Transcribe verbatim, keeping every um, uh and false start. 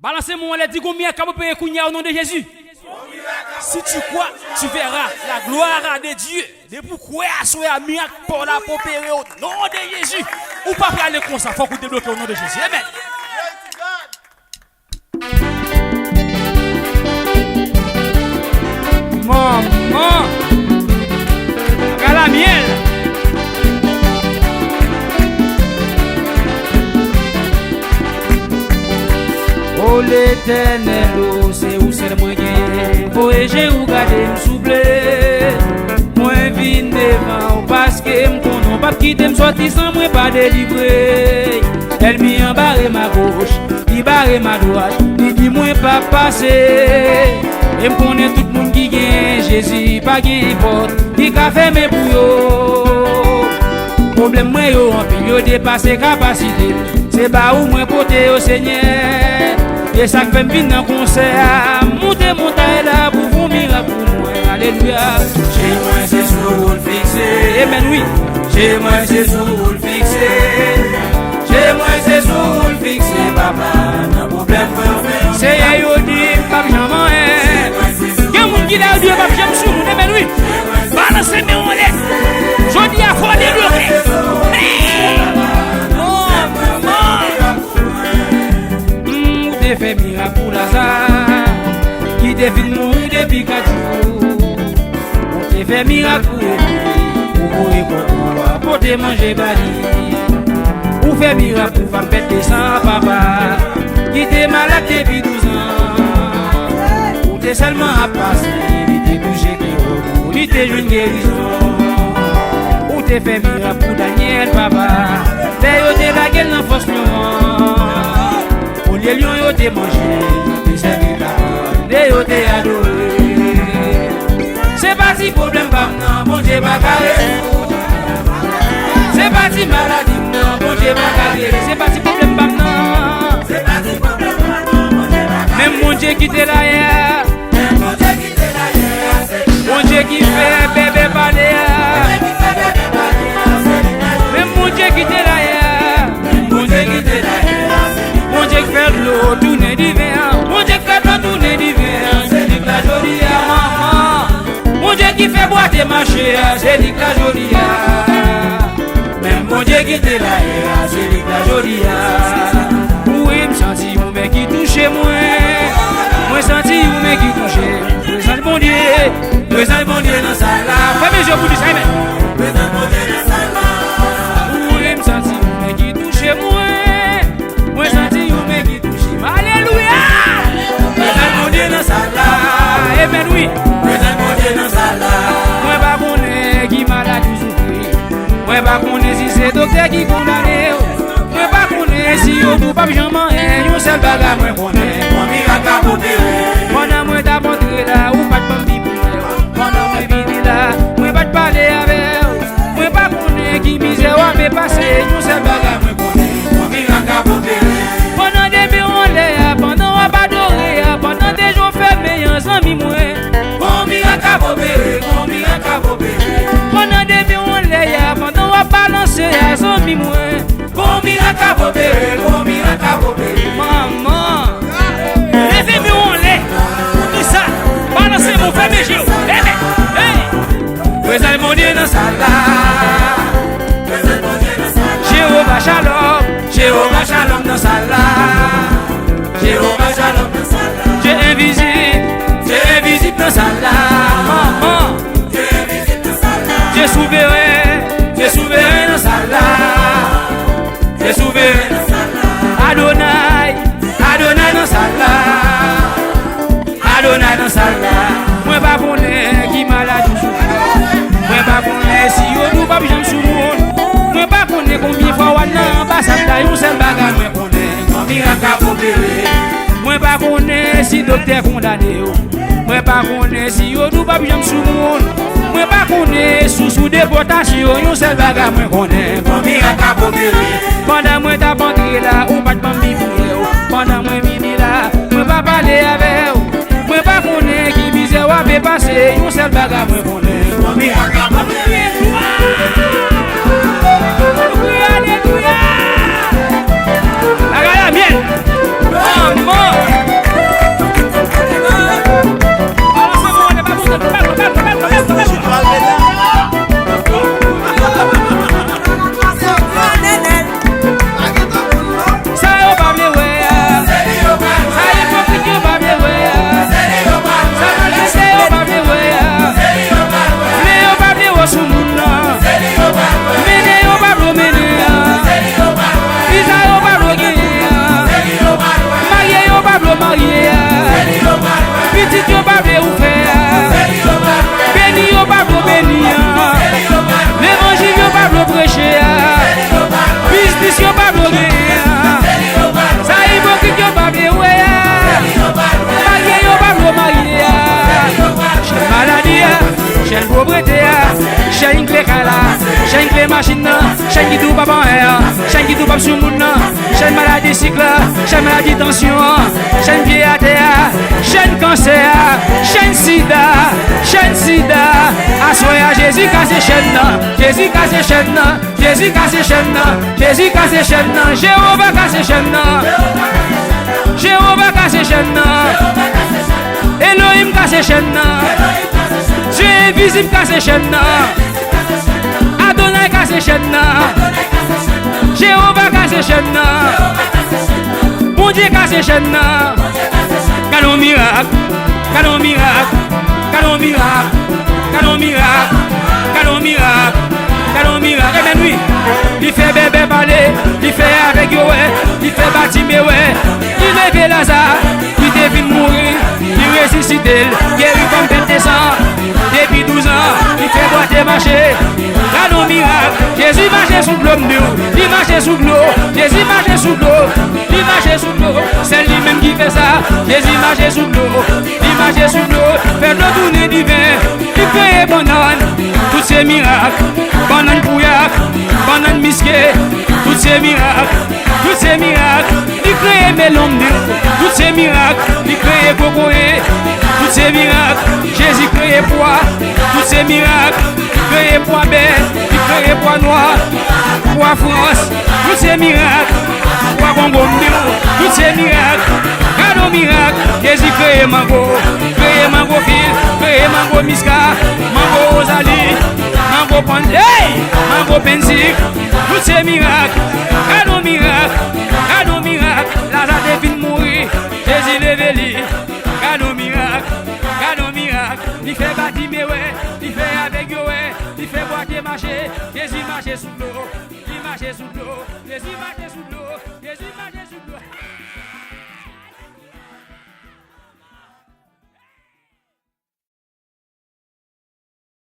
Balanse men w anlè, di gon mirak k ap opere kounye a o non de Jezi. Si tu crois, tu verras la gloire de Dieu. Depi w kwè aswè a, mirak pa w la ap opere o non de Jezi. Ou pa prale konsa, fòk ou debloke o non de Jezi. Amen. Manman! Galamyèl! O Letènèl, o, se ou sèl mwen genyen. Voye je ou gade m souple. Mwen vin devan ou paske m konnen w p ap kite m sòti san mwen pa delivre. Ènmi an bare m agoch, li bare m adwat, li di mwen p ap pase. E m konnen tout moun ki gen Jezi pa gen pòt ki ka fèmen pou yo. Pwoblèm mwen yo anpil, yo depase kapasite m. Se ba ou mwen pote yo, Senyè. E sa k fè m vin nan konsè a, m moute montay la pou fè yon mirak pou mwen. Alelouya. Je mwen se sou ou l fikse. Amen, wi. Je mwen se sou ou l fikse. Je mwen se sou ou l fikse, papa. Nan pwoblèm mwen, ou fè yon Seyè, yo di m p ap janm anyen. Gen moun ki la, yo di yo p ap janm sou moun. Amen, wi. Balanse men w anlè. Jodi a, fò w debloke. Hey! Oh, oh. Mm, ou te fè mirak pou Laza, ki te fin mouri depi kat jou. Ou te fè mirak pou Eli, ou voye kòkò a pote manje ba li. Ou fè mirak pou fanm pèt de san, papa, ki te malad depi douz an. Ou te sèlman ap pase, li te touche kè w, li te jwenn gerizon. Ou te fè mirak pou Danyèl, papa, lè yo te lage l nan fòs lyon an. Olye lyon yo te manje, yo te sèvi kabann e yo te adore. Se pa ti pwoblèm pa m nan, Bondye pa ka rezoud. Se pa ti maladi m nan, Bondye pa ka geri. Se pa ti pwoblèm pa m nan. Se pa ti pwoblèm pa m nan, Bondye pa ka geri. Menm Bondye ki te la yè a. Menm Bondye ki te la yè a, se Bondye ki fè bèbè pale a. Menm Bondye ki te la yè a. Bondye ki te la yè a, se Bondye ki fè dlo tounen diven an. Bondye k fè dlo tounen diven an, se li k la jodi a, manman. Bondye ki fè bwate mache a, se li k la jodi a. Menm Bondye ki te la yè a, se li k la jodi a. Wi, m santi yon men ki touche mwen. Mwen santi yon men ki touche m. Prezans Bondye, prezans Bondye nan sal la. Fèmen je w pou di sa, amen. Prezans Bondye nan sal la. Wi, m santi yon men ki touche mwen. Mwen santi yon men ki touche m. Alelouya! Prezans Bondye nan sal la. Amen, wi. Prezans Bondye nan sal la. Mwen pa konnen ki maladi w soufri. Mwen pa konnen si se doktè ki kondane w. Mwen pa konnen si yo di w p ap janm anyen. Yon sèl bagay mwen konnen, yon mirak ap opere. Pandan mwen t ap antre la, ou pa t ban m pi priyè. Pandan mwen vini la, mwen pa t pale avè w. Mwen pa konnen ki mizè w ap pase. Yon sèl bagay mwen konnen, yon mirak ap opere. Pandan demen w anlè a, pandan w ap adore a, pandan de je w fèmen an, zanmi mwen. Yon mirak ap opere, yon mirak ap opere. Pandan demen w anlè a, pandan w ap balanse a, zanmi mwen. Gon mirak ap opere, gon mirak ap opere. Manman. Leve men w anlè. Pou di sa. Balanse men w, fèmen je w. Amen. Hey. Prezans Bondye nan sal la. Prezans Bondye nan sal la. Jewova Shalom. Jewova Shalom nan sal la. Jewova Shalom nan sal la. Dye envizib. Dye envizib nan sal la. Manman. Dye souveren, Dye souveren nan sal la. Dye souveren nan sal la. Adonay, Adonay nan sal la. Adonay nan sal la. Mwen pa konnen ki maladi w soufri. Mwen pa konnen si yo di w p ap janm sou moun. Mwen pa konnen konbyen fwa w al nan anbasad la. Yon sèl bagay mwen konnen. Yon mirak ap opere. Mwen pa konnen si doktè kondane w. Mwen pa konnen si yo di w p ap janm sou moun. Mwen pa konnen si w sou depòtasyon. Yon sèl bagay mwen konnen, yon mirak ap opere. Pandan mwen t ap antre la, ou pa t ban m pi priyè w. Pandan mwen vini la, mwen pa pale avè w. Mwen pa konnen ki mizè w ap pase. Yon sèl bagay mwen konnen, yon mirak ap opere. Alelouya, alelouya. Bagay la byen. Manman. Chèn kle kay la, chèn kle machin nan, chèn ki di w p ap anyen an, chèn ki di w p ap sou moun nan, chèn maladi sik la, chèn maladi tansyon an, chèn pye atè a, chèn kansè a, chèn sida, chèn sida. Aswè a, Jezi kase chèn nan, Jezi kase chèn nan, Jezi kase chèn nan, Jezi kase chèn nan, Jewova kase chèn nan, Jewova kase chèn nan, Elohim kase chèn nan, Dye envizib kase chèn nan, Adonay kase chèn nan, Jewova kase chèn nan, Bondye kase chèn nan. Gade yon mirak, gade yon mirak, gade yon mirak, gade yon mirak, gade yon mirak, gade yon mirak. Ebyen wi, li fè bèbè pale, li fè avèg yo wè, li fè Batime wè, li leve Laza ki te vin mouri, li resisite l, geri fanm pèt de san depi douz an, li fè bwate mache. Gade yon mirak, Jezi mache sou dlo, m di w, li mache sou dlo, Jezi mache sou dlo, li mache sou dlo, sèl li menm ki fè sa. Jezi mache sou dlo, li mache sou dlo, fè dlo tounen diven, li kreye bannann, tout se mirak, bannann pouyak, bannann miske, tout se mirak, tout se mirak, li kreye melon, m di w, tout se mirak, li kreye kokoye, tout se mirak, Jezi kreye pwa, tout se mirak, li kreye pwa bè, li kreye pwa nwa, pwa frans, tout se mirak, pwa kongo, m di w, tout se mirak. Gade yon mirak, Jezi kreye mango, kreye mango fil, kreye mango miska, mango wozali, mango pann, hey! Mango pennsik, tout se mirak. Gade yon mirak, gade yon mirak, Laza te fin mouri, Jezi leve li. Gade yon mirak, gade yon mirak, li fè Batime wè, li fè avèg yo wè, li fè bwate mache, Jezi mache sou dlo, li mache sou dlo, Jezi mache sou dlo, Jezi mache